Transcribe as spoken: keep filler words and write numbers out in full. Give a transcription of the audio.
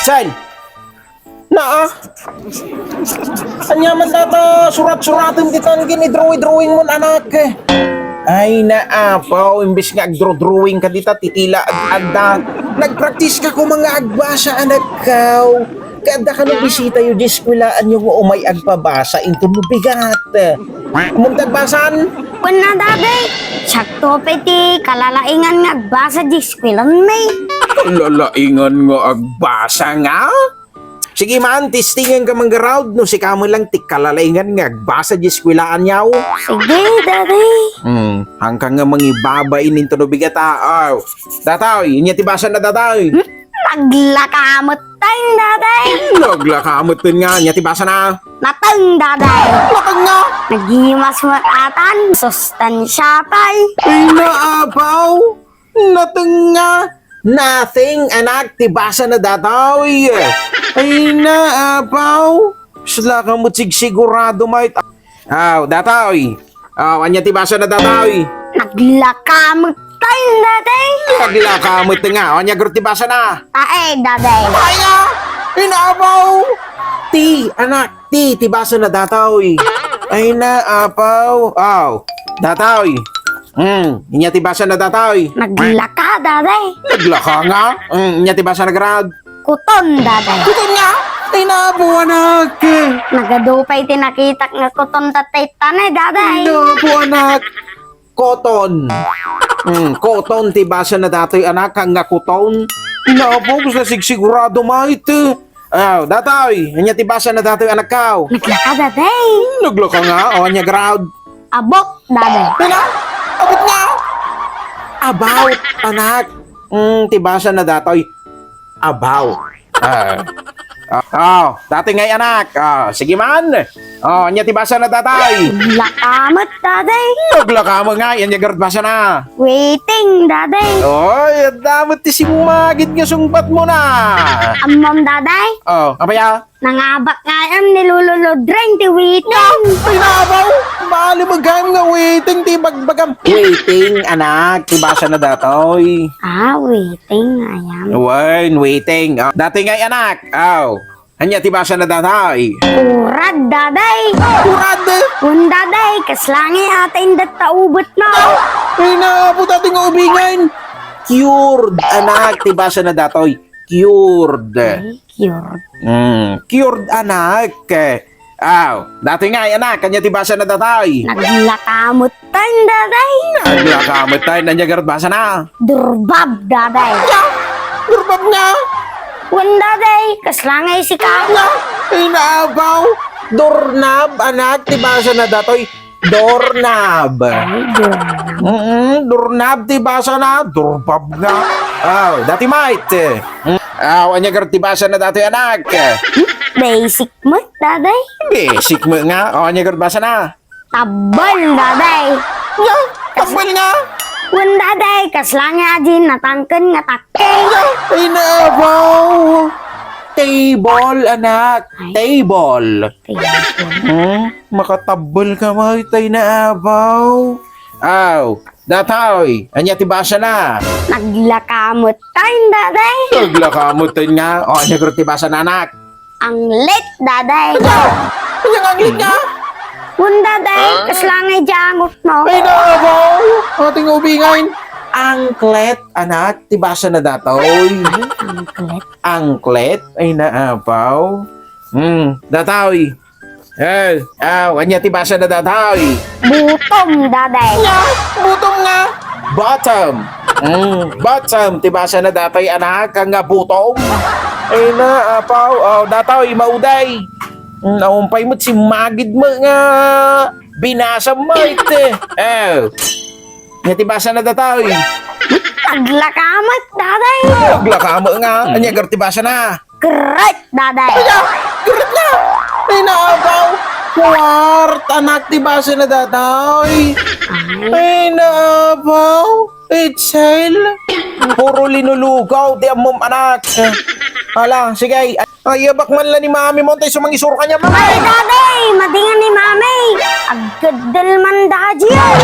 Saan? Naa? Ania man data surat-suratem ditan ken i-drawing-drawing mon, anak? Ay, naapaw, imbes nga agdrawdrawing ka dita, titila ag-, adda. Nagpraktis ka koma nga agbasa, anakkaw. Kaadda kano bisitayo diay eskuelaanyo nga umay agpabasa inton mabigat. Ammom ti agbasan? Kunna, Daddy, siakto pay ti kalalaingan nga agbasa diay eskuelanmi. Kalalaingan nga agbasa nga? Sige man, testingenka man garud no sika met lang ti kalalaingan nga agbasa diay eskuelaanyo. Sige, Daddy. Hmm, haanka nga mangibabain inton mabigat, a. Aw, datoy, ania ti basana, datoy? Hmm? Naglaka met tayo, Daddy. Naglaka met tayo nga, ania ti basana? Nateng, Daddy. Nateng nga? Nagimas met atan, sustansia pay. Ay, naapaw. Nateng nga. Nothing, anak, ti basana datoy. Ay, naapaw. Saan ka met sigsigurado, mait? Aw, datoy. Aw, ania ti basana, datoy? Naglaka met tayo, Daddy. Naglaka met nga. Aw, ania garud ti basana? Tae, Daddy. Tae nga. Ay, naapaw. Ti, anak, ti, ti basana, datoy. Ay, naapaw. Aw, datoy. Hmm, ania ti basana, datoy? Naglaka, Daddy. Naglaka nga? Hmm, ania ti basana garud? Kuton, Daddy. Kuton nga? Ay, naapaw, anak. Nagadu pay ti nakitak nga kuton datoy tan, Daddy. Naapaw, anak. Koton. Hmm, koton ti basana datoy, anak, nga kuton. Naapaw, saan sigsigurado, mait? Aw, datoy, ania ti basana datoy, anakkaw? Naglaka, Daddy. Naglaka nga? Aw, ania garud? Abot, Daddy. Pila? Abot nga? About, anak. Hmm, ti basana datoy, about. A. A, aw, datoy ngay, anak. A, sige man. Aw, ania ti basana, datoy? Naglaka met, Daddy. Naglaka met nga, ania garud basana? Waiting, Daddy. Oy, adda met ti simmagid nga sungbatmona. Ammom, Daddy? Aw, apay a? Nangabak ngay ni Lolo Lodreng ti waiting. Ay, naapaw! Bali met gayam nga waiting ti ibagbagam. Waiting, anak, ti basana datoy. A, waiting, ayan. Wen, waiting. A, datoy ngay, anak. Aw. Ania ti basana, datoy? Urad, Daddy. Urad? Wen, Daddy, kasla ngay ata indat ta ubetmo. Ay, naapaw, datoy nga ubingen. Cured, anak, ti basana datoy. Cured. Ay, cured. Hmm, cured, anak. Aw, datoy ngay, anak, ania ti basana, datoy? Naglaka met tayo, Daddy. Naglaka met tayo, ania garud basana? Durbab, Daddy. Ania? Durbab nga? Wen, Daddy, kasla ngay sika. Ania? Ay, naapaw. Doorknob, anak, ti basana datoy. Doorknob. Ay, doorknob. Mm, doorknob ti basana, durbab nga. Aw, datoy, mait. Mm, aw, ania garud ti basana datoy, anak? Basic met, Daddy. Basic met nga. Aw, ania garud basana? Tabbol, Daddy. Ania? Tabbol nga? Wen, Daddy, kasla nga adi natangken nga takkel. Ania? Ay, naapaw. Table, anak. Ay. Table. Table. Hmm? Makatabbol ka, mait, ay, naapaw. Aw, datoy, ania ti basana? Naglaka met tayo, Daddy. Naglaka met tayo nga. Aw, ania garud ti basana, anak? Anglet, Daddy. Ania? Ania nga anglet nga? Wen, Daddy, kasla ngay diay angutmo. Ay, naapaw. Ating ubingen. Angklet, anak, ti basana datoy. Ay, angklet. Angklet? Ay, naapaw. Hmm, datoy. Eh, aw, ania ti basana datoy? Butom, Daddy. Ania? Butom nga? Bottom. Mm, bottom ti basana datoy, anak, nga butom. Ay, naapaw. Aw, datoy, mauday. Mm, awan pay met simmagid met nga binasam met. Eh. Ania ti basana datoy? Naglaka met, Daddy. Naglaka met nga. Ania garud ti basana? Correct, Daddy. Ania? Correct nga. Ay, naapaw. Quart, anak, ti basana datoy. Ay. Ay, naapaw. Itzel. Puro linulugaw ti ammom, anak. Hala, sige. Ay, ayabak man la ni Mami mo, tay sumangisuro kaniam, Mami. Ay, Daddy, madingan ni Mami. Agkeddel man, Daddy, ay.